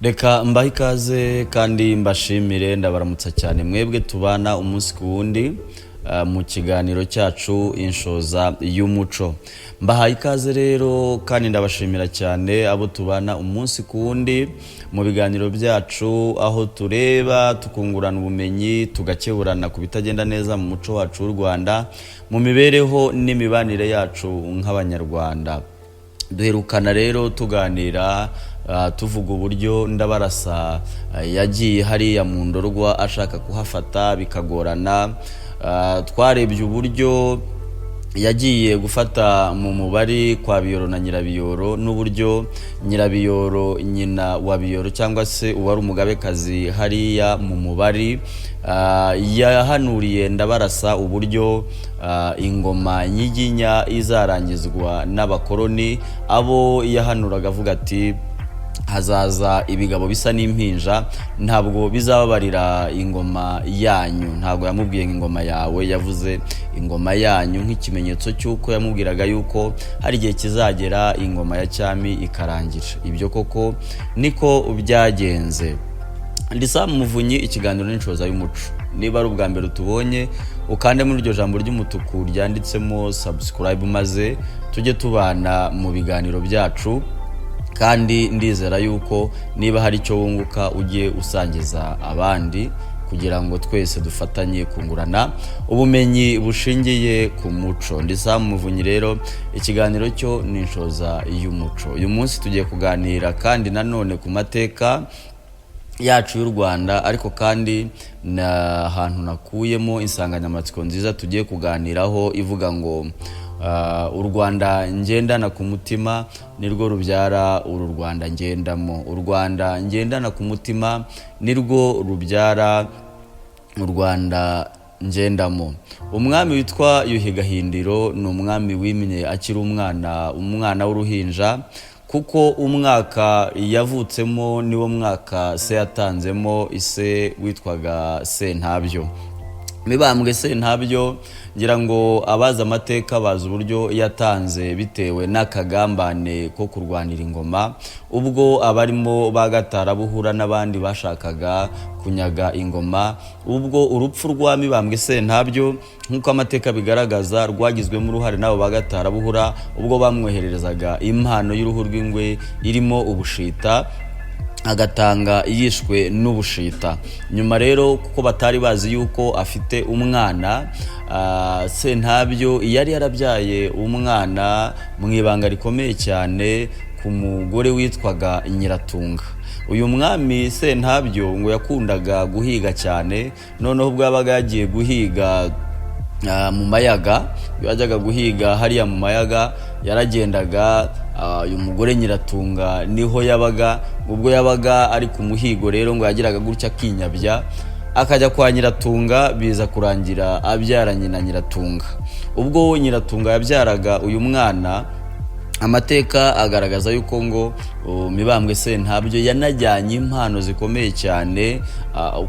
Reka mbahe ikaze kandi mbashimire, ndabaramutsa cyane mwebwe tubana umunsi ku wundi mu kiganiro cyacu Inshoza y'Umuco. Mbahaye ikaze rero kandi ndabashimira cyane abo tubana umunsi ku wundi mu biganiro byacu, aho tureba tukungurana ubumenyi, tugakeburana ku bitagenda neza mu muco wacu w'u Rwanda, mu mibereho n'imibanire yacu nk'Abanyarwanda. Duherukana rero tuganira, tuvuga uburyo Ndabarasa yagiye hariya mu Ndorwa ashaka kuhafata bikagorana. Twarebye uburyo yagiye gufata mu Mubari kwa Biyoro na Nyirabiyoro, n'uburyo Nyirabiyoro, nyina wa Biyoro cyangwa se uwari umugabekazi hariya mu Mubari, yahanuriye Ndabarasa uburyo ingoma nyiginya izarangizwa n'abakoloni, abo yahanuraga avuga ati: "Hazaza ibigabo bisa n'impinja, ntabwo bizababarira ingoma yanyu." Ntabwo yamubwiye ngo ingoma yawe, yavuze ingoma yanyu, nk'ikimenyetso cy'uko yamubwiraga yuko hari igihe kizagera ingoma ya cyami ikarangira. Ibyo koko niko byagenze. Ndi Sam Muvunyi, ikiganiro n'Inshoza y'Umuco. Niba ari ubwa mbere utubonye, ukande muri iryo jambo ry'umutuku ryanditsemo subscribe, maze tujye tubana mu biganiro byacu. Kandi ndizera yuko niba hari icyo wunguka, ujye usangiza abandi kugira ngo twese dufatanye kungurana ubumenyi bushingiye ku muco. Ndi Sam Muvunyi rero, ikiganiro cyo ni Inshoza y'Umuco. Uyu munsi tugiye kuganira kandi nanone ku mateka yacu y'u Rwanda, ariko kandi ni ahantu nakuyemo insanganyamatsiko nziza tugiye kuganiraho ivuga ngo "U Rwanda ngendana ku mutima nirwo rubyara uru Rwanda ngendamo." U Rwanda ngendana ku mutima nirwo rubyara u Rwanda ngendamo. Umwami witwa Yuhi Gahindiro ni umwami wimye akiri umwana, umwana w'uruhinja, kuko umwaka yavutsemo niwo mwaka se yatanzemo, ise witwaga Sentabyo, Mibambwe Sentabyo. Ngira ngo abazi amateka bazi uburyo yatanze bitewe n'akagambane ko kurwanira ingoma, ubwo abarimo ba Gatarabuhura n'abandi bashakaga kunyaga ingoma. Ubwo urupfu rwa Mibambwe Sentabyo, nk'uko amateka bigaragaza, rwagizwemo uruhare n'abo ba Gatarabuhura, ubwo bamwohererezaga impano y'uruhu rw'ingwe irimo ubushita, agatanga yishwe n'ubushita. Nyuma rero, kuko batari bazi yuko afite umwana, Sentabyo yari yarabyaye umwana mu ibanga rikomeye cyane ku mugore witwaga Nyiratunga. Uyu mwami Sentabyo ngo yakundaga guhiga cyane. Noneho ubwo yabaga yagiye guhiga mu Mayaga, iyo yajyaga guhiga hariya mu Mayaga, yaragendaga, uyu mugore Nyiratunga niho yabaga. Ubwo yabaga ari ku muhigo rero, ngo yagiraga gutya akinyabya akajya kwa Nyiratunga, biza kurangira abyaranye na Nyiratunga. Ubwo Nyiratunga yabyaraga uyu mwana, amateka agaragaza yuko ngo Mibambwe Sentabyo yanajyanye impano zikomeye cyane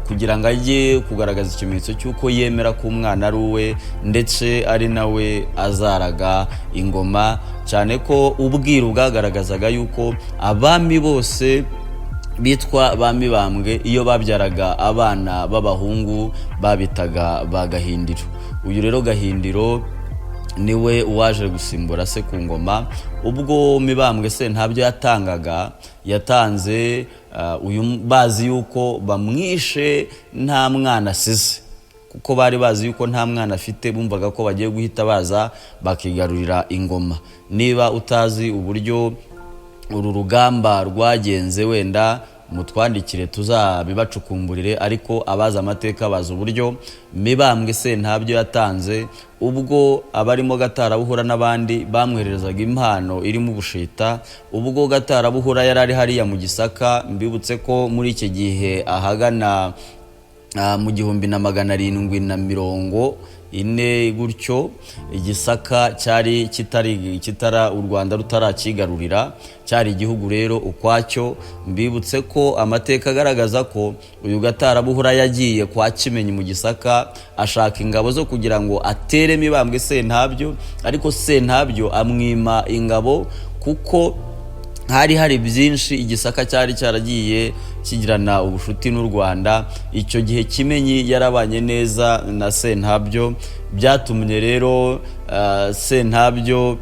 kugira ngo ajye kugaragaza ikimenyetso cy'uko yemera ko umwana ari uwe, ndetse ari nawe azaraga ingoma, cyane ko ubwiru bwagaragazaga yuko abami bose bitwa ba Mibambwe, iyo babyaraga abana b'abahungu, babitaga ba Gahindiro. Uyu rero Gahindiro niwe waje gusimbura se ku ngoma. Ubwo Mibambwe Sentabyo yatangaga, yatanze uyu bazi yuko bamwishe nta mwana asize, kuko bari bazi yuko nta mwana afite, bumvaga ko bagiye guhita baza bakigarurira ingoma. Niba utazi uburyo uru rugamba rwagenze, wenda mutwandikire tuzabibacukumburire, ariko abazi amateka bazi uburyo Mibambwe Sentabyo yatanze, ubwo abarimo Gatarabuhura n'abandi bamwohererezaga impano irimo ubushita. Ubwo Gatarabuhura yari ari hariya mu Gisaka, mbibutse ko muri iki gihe ahagana mu 1740 gutyo, Igisaka cyari kitari kitara u Rwanda rutarakigarurira, cyari igihugu rero ukwacyo. Mbibutse ko amateka agaragaza ko uyu Gatarabuhura yagiye kwa Kimenyi mu Gisaka ashaka ingabo zo kugira ngo atere Mibambwe Sentabyo, ariko Sentabyo amwima ingabo kuko Hari hari byinshi. Igisaka cyari cyaragiye kigirana ubucuti n'u Rwanda. Icyo gihe Kimenyi yarabanye neza na Sentabyo. Byatumye rero Sentabyo,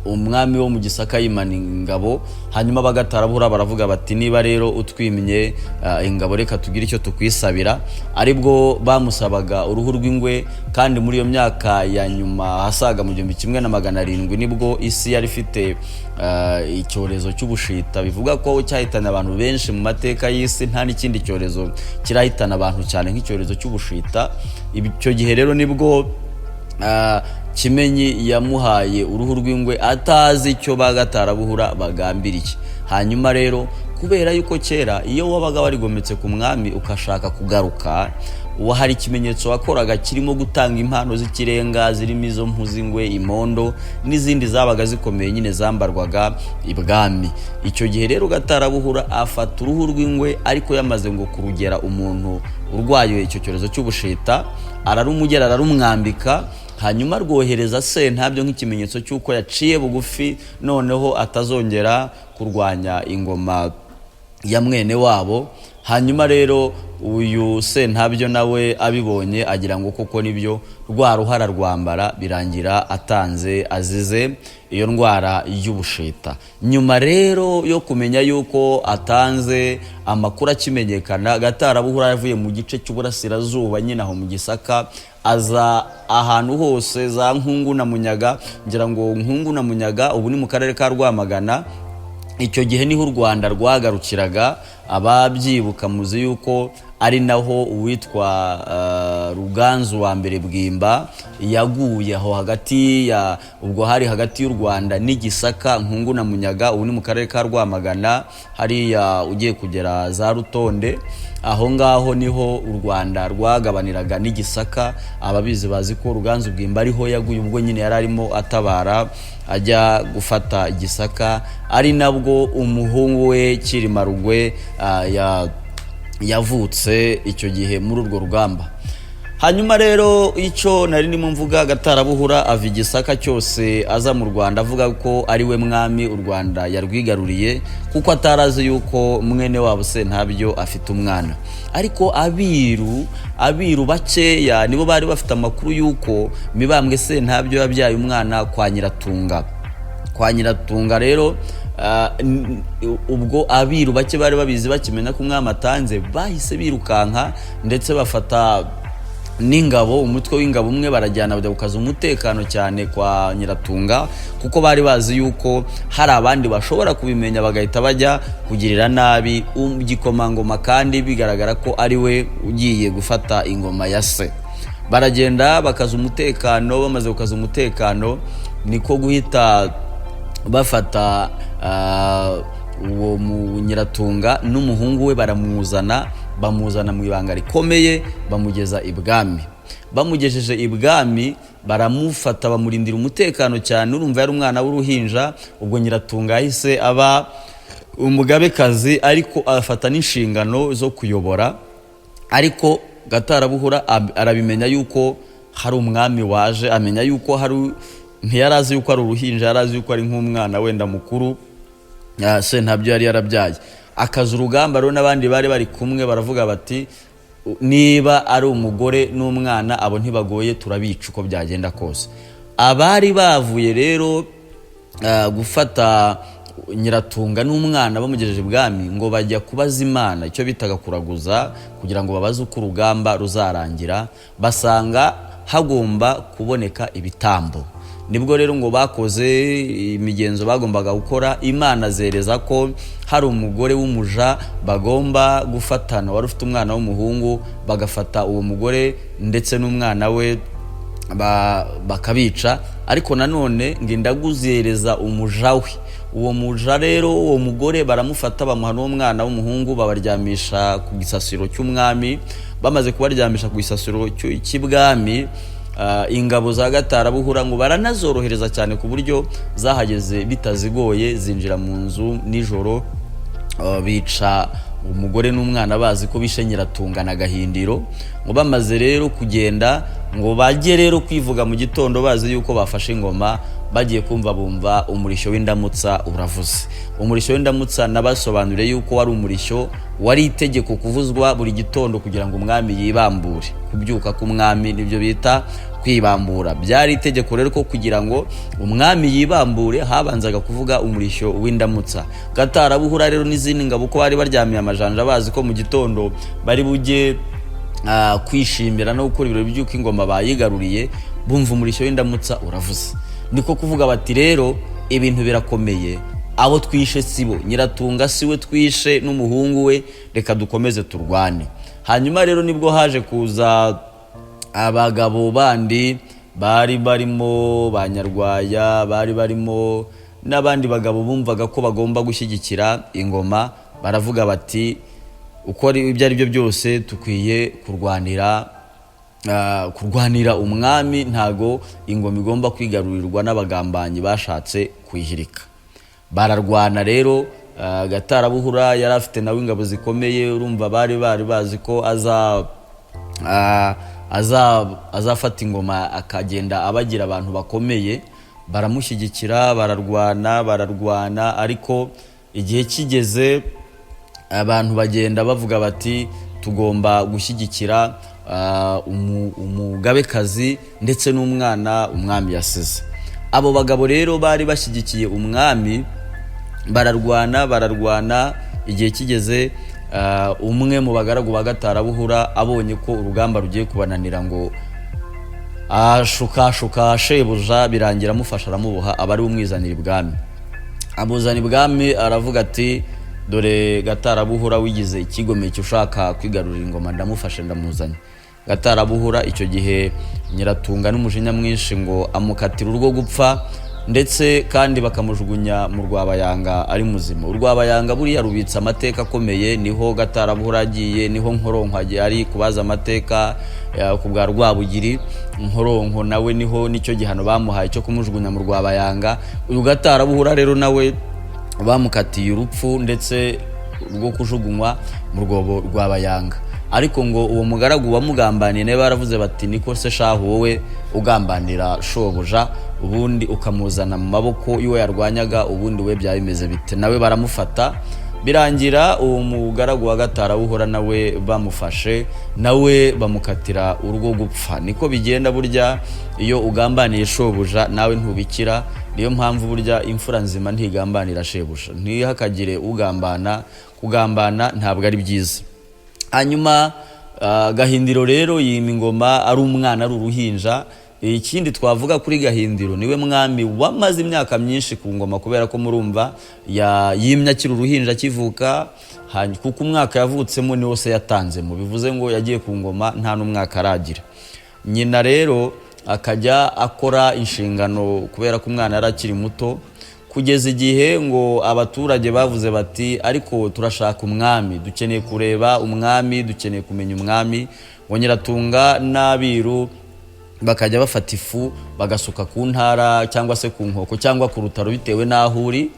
umwami wo mu Gisaka, yimana ingabo. Hanyuma Bagatarabura baravuga bati: "Niba rero utwimye ingabo, reka tugire icyo tukwisabira." Aribwo bamusabaga uruhu rw'ingwe. Kandi muri iyo myaka ya nyuma, ahasaga mu 1700, nibwo isi yari ifite icyorezo cy'ubushita, bivuga ko cyahitanye abantu benshi mu mateka y'isi. Nta n'ikindi cyorezo kirahitana abantu cyane nk'icyorezo cy'ubushita. Icyo gihe rero nibwo Kimenyi yamuhaye uruhu rw'ingwe, atazi icyo Bagatarabuhura bagambiriye. Hanyuma rero, kubera yuko kera iyo wabaga warigometse ku mwami ukashaka kugaruka, hari ikimenyetso wakoraga kirimo gutanga impano z'ikirenga, zirimo izo mpu z'ingwe, imondo n'izindi zabaga zikomeye nyine zambarwaga ibwami. Icyo gihe rero Gatarabuhura afata uruhu rw'ingwe, ariko yamaze ngo kurugera umuntu urwaye icyo cyorezo cy'ubushita, ararumugera, ararumwambika, hanyuma rwohereza Sentabyo nk'ikimenyetso cy'uko yaciye bugufi, noneho atazongera kurwanya ingoma ya mwene wabo. Hanyuma rero uyu Sentabyo nawe abibonye agira ngo koko nibyo, rwa ruhara rwambara, birangira atanze, azize iyo ndwara y'ubushita. Nyuma rero yo kumenya yuko atanze, amakuru akimenyekana, Gatarabuhura yavuye mu gice cy'uburasirazuba nyine aho mu Gisaka, aza ahantu hose za Nkungu na Munyaga. Ngira ngo Nkungu na Munyaga ubu ni mu karere ka Rwamagana. Icyo gihe niho u Rwanda rwagarukiraga. Ababyibuka muzi yuko ari naho uwitwa Ruganzu wa mbere Bwimba yaguye, aho hagati ya, ubwo hari hagati y'u Rwanda n'Igisaka, Nkungu na Munyaga, ubu ni mu karere ka Rwamagana, hariya ugiye kugera za Rutonde. Aho ngaho niho u Rwanda rwagabaniraga n'Igisaka. Ababizi bazi ko Ruganzu Bwimba ariho yaguye, ubwo nyine yari arimo atabara ajya gufata Igisaka, ari nabwo umuhungu we Cyilima Rugwe yavutse icyo gihe muri urwo rugamba. Hanyuma rero, icyo nari ndimo mvuga, Gatarabuhura ava Igisaka cyose aza mu Rwanda avuga ko ari we mwami, u Rwanda yarwigaruriye, kuko atarazi yuko mwene wabo Sentabyo afite umwana. Ariko abiru bakeya nibo bari bafite amakuru y'uko Mibambwe Sentabyo yabyaye umwana kwa Nyiratunga. Kwa Nyiratunga rero, ubwo abiru bake bari babizi, bakimenya ko umwami atanze, bahise birukanka, ndetse bafata n'ingabo, umutwe w'ingabo umwe, barajyana, bajya gukaza umutekano cyane kwa Nyiratunga, kuko bari bazi yuko hari abandi bashobora kubimenya bagahita bajya kugirira nabi igikomangoma, kandi bigaragara ko ari we ugiye gufata ingoma ya se. Baragenda bakaza umutekano. Bamaze gukaza umutekano, niko guhita bafata uwo mu Nyiratunga n'umuhungu we, baramuzana, bamuzana mu ibanga rikomeye, bamugeza ibwami. Bamugejeje ibwami, baramufata, bamurindira umutekano cyane. Urumva yari umwana w'uruhinja. Ubwo Nyiratunga yahise aba umugabekazi, ariko afata n'inshingano zo kuyobora. Ariko Gatarabuhura arabimenya yuko hari umwami waje, amenya yuko hari, ntiyari azi yuko ari uruhinja, yari azi yuko ari nk'umwana wenda mukuru Sentabyo yari yarabyaye. Akaza urugamba rero n'abandi bari bari kumwe baravuga bati: "Niba ari umugore n'umwana, abo ntibagoye, turabica uko byagenda kose." Abari bavuye rero gufata Nyiratunga n'umwana bamugejeje ibwami, ngo bajya kubaza Imana, icyo bitaga kuraguza, kugira ngo babaze uko urugamba ruzarangira. Basanga hagomba kuboneka ibitambo. Nibwo rero ngo bakoze imigenzo bagombaga gukora. Imana zereza ko hari umugore w'umuja bagomba gufatana, wari ufite umwana w'umuhungu, bagafata uwo mugore ndetse n'umwana we bakabica. Ariko nanone ngo indaguzereza umuja we. Uwo muja rero, uwo mugore baramufata, bamuha n'uwo mwana w'umuhungu, babaryamisha ku gisasiro cy'umwami. Bamaze kubaryamisha ku gisasiro cy'ibwami, ingabo za Gatarabuhura ngo baranazorohereza cyane, ku buryo zahageze bitazigoye, zinjira mu nzu nijoro, bica umugore n'umwana, bazi ko bishe Nyiratunga na Gahindiro. Ngo bamaze rero kugenda Ngo bajye rero kwivuga mu gitondo bazi yuko bafashe ingoma, bagiye kumva bumva umurishyo w'indamutsa uravuze. Umurishyo w'indamutsa nabasobanuriye yuko wari umurishyo wari itegeko kuvuzwa buri gitondo kugira ngo umwami yibambure. Kubyuka k'umwami nibyo bita kwibambura. Byari itegeko rero ko kugira ngo umwami yibambure habanzaga kuvuga umurishyo w'indamutsa. Gatarabuhura rero n'izindi ngabo, uko bari baryamiye amajanja bazi ko mu gitondo bari bujye kwishimira no gukora ibirori by'uko ingoma bayigaruriye, bumva umurishyo w'indamutsa uravuze. Niko kuvuga bati: "Rero ibintu birakomeye, abo twishe sibo, Nyiratunga siwe twishe n'umuhungu we, reka dukomeze turwane." Hanyuma rero nibwo haje kuza abagabo bandi bari barimo ba Nyarwaya, bari barimo n'abandi bagabo bumvaga ko bagomba gushyigikira ingoma. Baravuga bati: "Uko ari ibyo ari byo byose tukwiye kurwanira umwami, ntago ingoma igomba kwigarurirwa n'abagambanyi bashatse kuyihirika." Bararwana rero. Gatarabuhura yari afite nawe ingabo zikomeye. Urumva bari bazi ko azafata ingoma akagenda abagira abantu bakomeye. Baramushyigikira, bararwana, bararwana, ariko igihe kigeze abantu bagenda bavuga bati: "Tugomba gushyigikira umugabekazi ndetse n'umwana umwami yasize." Abo bagabo rero bari bashyigikiye umwami bararwana, bararwana. Igihe kigeze umwe mu bagaragu ba Gatarabuhura abonye ko urugamba rugiye kubananira, ngo ashukashuka shebuja, birangira amufasha aramuboha, aba ari we umwizanira ibwami. Amuzana ibwami, aravuga ati: "Dore Gatarabuhura wigize ikigomeke ushaka kwigarurira ingoma, ndamufashe ndamuzanye." Gatarabuhura icyo gihe, Nyiratunga n'umujinya mwinshi ngo amukatira urwo gupfa, ndetse kandi bakamujugunya mu Rwabayanga ari muzima. Urwabayanga buriya rubitse amateka akomeye. Niho Gatarabuhura agiye, niho Nkoronko agiye ari kubaza amateka ku bwa Rwabugiri. Nkoronko nawe niho nicyo gihano bamuhaye cyo kumujugunya mu Rwabayanga. Uyu Gatarabuhura rero nawe bamukatiye urupfu ndetse rwo kujugunywa mu rwobo rwa Bayanga. Ariko ngo uwo mugaragu wamugambaniye nawe baravuze bati: "Niko se shahu, wowe ugambanira shobuja, ubundi ukamuzana mu maboko y'uwo yarwanyaga, ubundi we byaba bimeze bite?" Nawe baramufata. Birangira uwo mugaragu wa Gatarabuhura nawe bamufashe, nawe bamukatira urwo gupfa. Niko bigenda burya, iyo ugambaniye shobuja nawe ntubikira. Niyo mpamvu burya imfura nzima ntigambanira shebuja. Ntihakagire ugambana, kugambana ntabwo ari byiza. Hanyuma Gahindiro rero yima ingoma ari umwana, ari uruhinja. Ikindi twavuga kuri Gahindiro, niwe mwami wamaze imyaka myinshi ku ngoma, kubera ko murumva yimye akiri uruhinja akivuka, kuko umwaka yavutsemo niwo se yatanzemo. Bivuze ngo yagiye ku ngoma nta n'umwaka aragira. Nyina rero akajya akora inshingano kubera ko umwana yari akiri muto, kugeza igihe ngo abaturage bavuze bati: "Ariko turashaka umwami, dukeneye kureba umwami, dukeneye kumenya umwami." Ngo Nyiratunga n'abiru bakajya bafata ifu bagasuka ku ntara cyangwa se ku nkoko cyangwa ku rutaro, bitewe n'aho uri,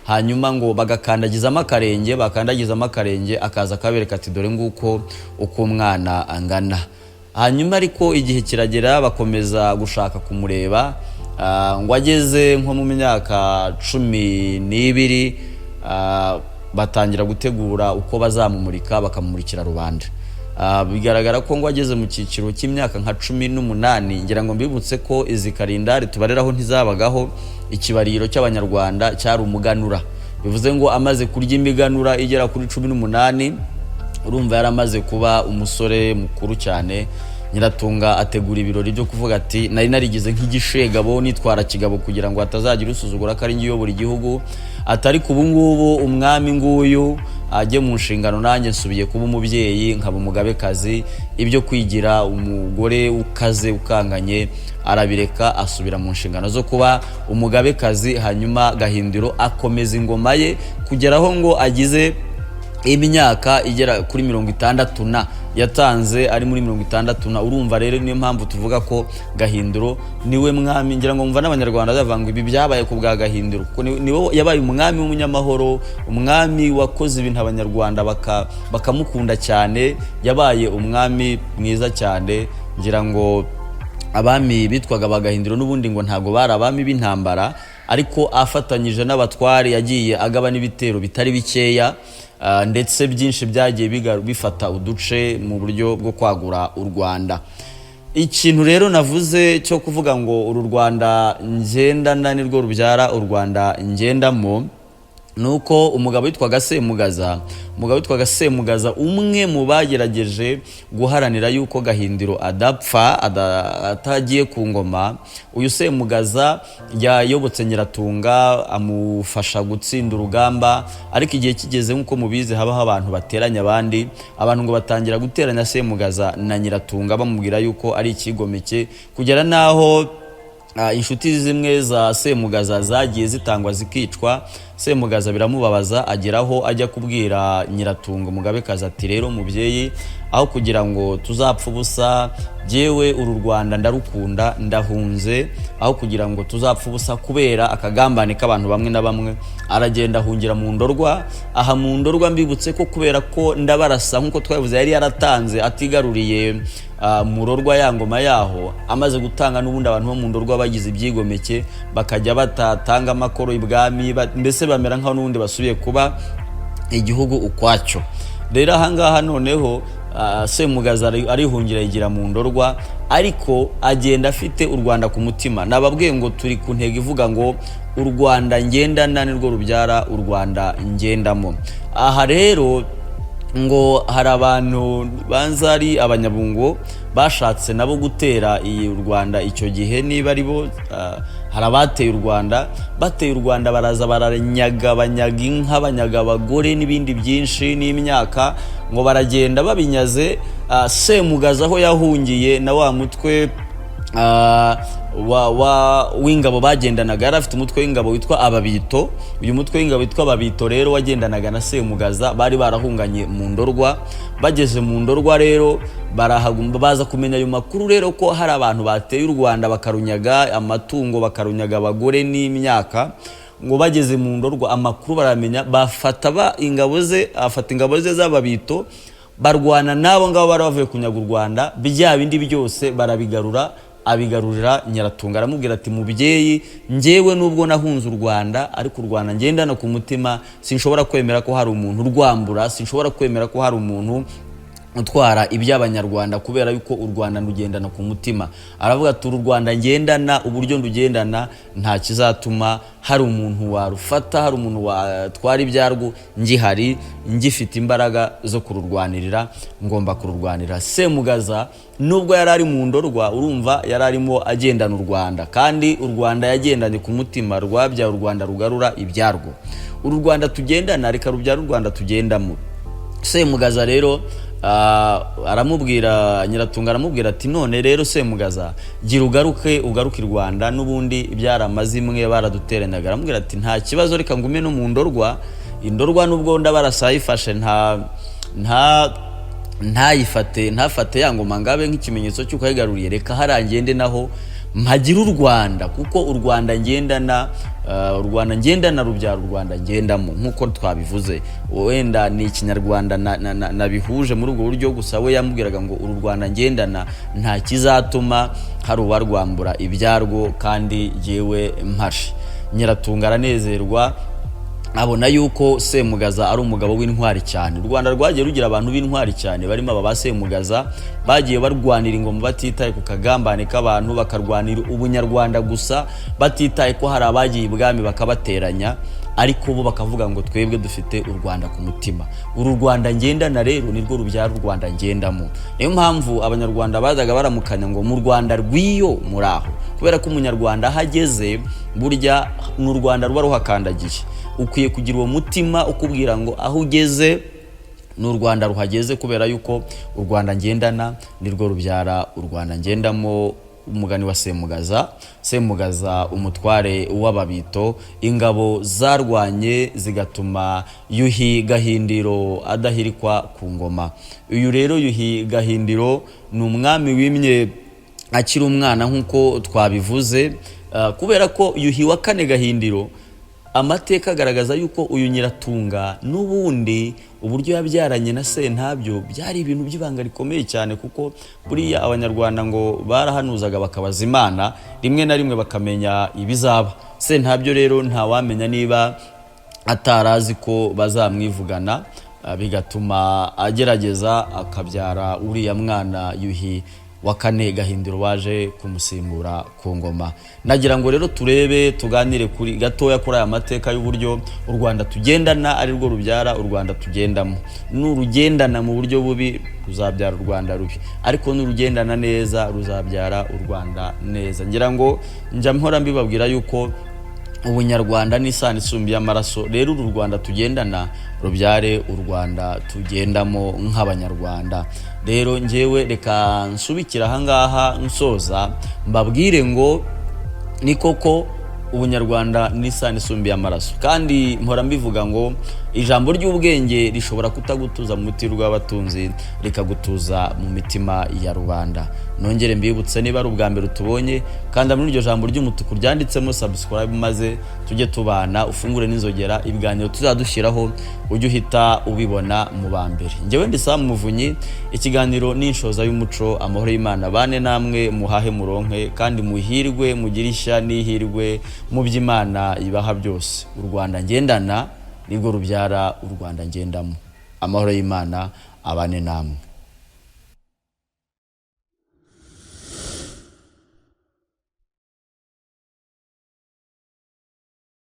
hanyuma ngo bagakandagizamo akarenge. Bakandagizamo akarenge, akaza akabereka ati: "Dore nguko uko umwana angana." Hanyuma ariko igihe kiragera bakomeza gushaka kumureba. Ngo ageze nko mu myaka 12, batangira gutegura uko bazamumurika, bakamumurikira rubanda. Bigaragara ko ngo ageze mu cyiciro cy'imyaka nka 18. Ngira ngo mbibutse ko izi kalendari tubareraho ntizabagaho. Ikibariro cy'Abanyarwanda cyari umuganura. Bivuze ngo amaze kurya imiganura igera kuri 18, urumva yari amaze kuba umusore mukuru cyane. Nyiratunga ategura ibirori byo kuvuga ati: "Nari narigize nk'igishegabo, nitwara kigabo kugira ngo hatazagira usuzugura ko ari njye uyobora igihugu, atari ku ubu ngubu umwami nguyu ajye mu nshingano, nanjye nsubiye kuba umubyeyi, nkaba umugabekazi." Ibyo kwigira umugore ukaze ukanganye arabireka, asubira mu nshingano zo kuba umugabekazi. Hanyuma Gahindiro akomeza ingoma ye kugeraho ngo agize imyaka igera kuri 60 na, yatanze ari muri 60 na. Urumva rero niyo mpamvu tuvuga ko Gahindiro niwe mwami. Ngira ngo mva n'Abanyarwanda bavuga ngo ibi byabaye ku bwa Gahindiro, kuko niwe yabaye umwami w'umunyamahoro, umwami wakoze ibintu Abanyarwanda bakamukunda cyane. Yabaye umwami mwiza cyane, ngira ngo. Abami bitwaga Bagahindiro n'ubundi ngo ntabwo bari abami b'intambara, ariko afatanyije n'abatware yagiye agaba n'ibitero bitari bikeya, ndetse byinshi byagiye bifata uduce mu buryo bwo kwagura u Rwanda. Ikintu rero navuze cyo kuvuga ngo uru Rwanda ngendana nirwo rubyara u Rwanda ngendamo, ni uko umugabo witwaga Semugaza, umwe mu bagerageje guharanira yuko Gahindiro adapfa atagiye ku ngoma. Uyu Semugaza yayobotse Nyiratunga, amufasha gutsinda urugamba, ariko igihe kigeze, nk'uko mubizi, habaho abantu bateranya abandi. Abantu ngo batangira guteranya Semugaza na Nyiratunga, bamubwira yuko ari ikigomeke, kugera n'aho inshuti zimwe za Semugaza zagiye zitangwa zikicwa. Semugaza biramubabaza, ageraho ajya kubwira Nyiratunga umugabekazi ati: "Rero mubyeyi, aho kugira ngo tuzapfe ubusa, jyewe uru Rwanda ndarukunda, ndahunze, aho kugira ngo tuzapfe ubusa kubera akagambane k'abantu bamwe na bamwe." Aragenda ahungira mu Ndorwa. Aha mu Ndorwa, mbibutse ko kubera ko Ndabarasa, nk'uko twabivuze, yari yaratanze atigaruriye Murorwa, ya ngoma yaho, amaze gutanga n'ubundi abantu bo mu Ndorwa bagize ibyigomeke, bakajya batatanga amakoro ibwami, mbese bamera nk'aho n'ubundi basubiye kuba igihugu ukwacyo. Rero ahangaha noneho Semugaza arihungira, yigira mu Ndorwa, ariko agenda afite u Rwanda ku mutima. Nababwiye ngo turi ku ntego ivuga ngo u Rwanda ngendana nirwo rubyara u Rwanda ngendamo. Aha rero ngo hari abantu banza ari Abanyabungo bashatse nabo gutera iyi u Rwanda icyo gihe, niba ari bo, hari abateye u Rwanda. Bateye u Rwanda, baraza baranyaga, banyaga inka, banyaga abagore n'ibindi byinshi n'imyaka. Ngo baragenda babinyaze, Semugaza aho yahungiye na wa mutwe w'ingabo bagendanaga, yari afite umutwe w'ingabo witwa Ababito. Uyu mutwe w'ingabo witwa Ababito rero wagendanaga na Semugaza, bari barahunganye mu Ndorwa. Bageze mu Ndorwa rero barahaguma, baza kumenya ayo makuru rero ko hari abantu bateye u Rwanda, bakarunyaga amatungo, bakarunyaga abagore n'imyaka. Ngo bageze mu Ndorwa amakuru baramenya, bafata ingabo ze, afata ingabo ze z'Ababito, barwana n'abo ngabo bari bavuye kunyaga u Rwanda. Bya bindi byose barabigarura, abigarurira Nyiratunga. Aramubwira ati: "Mubyeyi, njyewe nubwo nahunze u Rwanda, ariko u Rwanda ngendana ku mutima, sinshobora kwemera ko hari umuntu urwambura, sinshobora kwemera ko hari umuntu utwara iby'Abanyarwanda, kubera yuko u Rwanda ndugendana ku mutima." Aravuga ati: "Uru Rwanda ngendana, uburyo ndugendana, nta kizatuma hari umuntu warufata, hari umuntu watwara ibyarwo ngihari, ngifite imbaraga zo kururwanirira, ngomba kururwanira." Semugaza nubwo yari ari mu Ndorwa, urumva yari arimo agendana u Rwanda, kandi u Rwanda yagendanye ku mutima rwabyaye u Rwanda rugarura ibyarwo. Uru Rwanda tugendana reka rubyara u Rwanda tugendamo. Semugaza rero aramubwira, Nyiratunga aramubwira ati: "None rero Semugaza, gira ugaruke, ugaruke i Rwanda, n'ubundi byaramazimwe baraduteranyaga." Aramubwira ati: "Nta kibazo, reka ngume no mu Ndorwa." Indorwa nubwo Ndabarasa yifashe nta ntayifate, ntafate ya ngoma ngabe nk'ikimenyetso cy'uko yayigaruriye, reka harangende naho mpagire u Rwanda, kuko u Rwanda ngendana, u Rwanda ngendana rubyara u Rwanda ngendamo, nk'uko twabivuze. Wenda ni Ikinyarwanda nabihuje muri ubwo buryo gusa. We yamubwiraga ngo uru Rwanda ngendana nta kizatuma hari uwarwambura ibyarwo kandi jyewe mpari. Nyiratunga aranezerwa, abona yuko Semugaza ari umugabo w'intwari cyane. U Rwanda rwagiye rugira abantu b'intwari cyane, barimo aba ba Semugaza bagiye barwanira ingoma batitaye ku kagambane k'abantu, bakarwanira ubunyarwanda gusa, batitaye ko hari abagiye ibwami bakabateranya, ariko bo bakavuga ngo twebwe dufite u Rwanda ku mutima. Uru Rwanda ngendana rero nirwo rubyara u Rwanda ngendamo. Niyo mpamvu Abanyarwanda bazaga baramukanya ngo mu Rwanda rw'iyo muraho, kubera ko Umunyarwanda aho ageze burya ni u Rwanda ruba ruhakandagiye. Ukwiye kugira uwo mutima ukubwira ngo aho ugeze ni u Rwanda ruhageze, kubera yuko u Rwanda ngendana nirwo rubyara u Rwanda ngendamo. Umugani wa Semugaza, Semugaza umutware w'Ababito, ingabo zarwanye zigatuma Yuhi Gahindiro adahirikwa ku ngoma. Uyu rero Yuhi Gahindiro ni umwami wimye akiri umwana, nk'uko twabivuze, kubera ko Yuhi wa kane Gahindiro, amateka agaragaza yuko uyu Nyiratunga n'ubundi Uburyo yabyaranye na Sentabyo byari ibintu by'ibanga rikomeye cyane, kuko buriya Abanyarwanda ngo barahanuzaga, bakabaza Imana, rimwe na rimwe bakamenya ibizaba. Sentabyo rero ntawamenya niba atarazi ko bazamwivugana, bigatuma agerageza akabyara uriya mwana Yuhi wa kane Gahindiro waje kumusimbura ku ngoma. Nagira ngo rero turebe, tuganire kuri gatoya kuri aya mateka y'uburyo u Rwanda tugendana ari rwo rubyara u Rwanda tugendamo. Nurugendana mu buryo bubi ruzabyara u Rwanda rubi, ariko nurugendana neza ruzabyara u Rwanda neza. Ngira ngo njya mpora mbibabwira yuko ubunyarwanda n'isano isumba y'amaraso. Rero uru Rwanda tugendana rubyare u Rwanda tugendamo nk'Abanyarwanda. Rero ngewe reka nsubikire ahangaha, nsoza mbabwire ngo ni koko ubunyarwanda n'isano isumba y'amaraso. Kandi mpora mbivuga ngo ijambo ry'ubwenge rishobora kutagutuza mu muti rw'abatunzi, rikagutuza mu mitima ya rubanda. Nongere mbibutse, niba ari ubwa mbere utubonye, kanda muri iryo jambo ry'umutuku ryanditsemo "subscribe", maze tujye tubana, ufungure n'inzogera, ibiganiro tuzadushyiraho ujye uhita ubibona mu ba mbere. Njyewe ndi Sam Muvunyi, ikiganiro n'inshoza y'umuco. Amahoro y'Imana bane namwe, muhahe muronke kandi muhirwe, mugire ishya n'ihirwe mu by'Imana ibaha byose. U Rwanda ngendana nirwo rubyara u Rwanda ngendamo. Amahoro y'Imana abane namwe.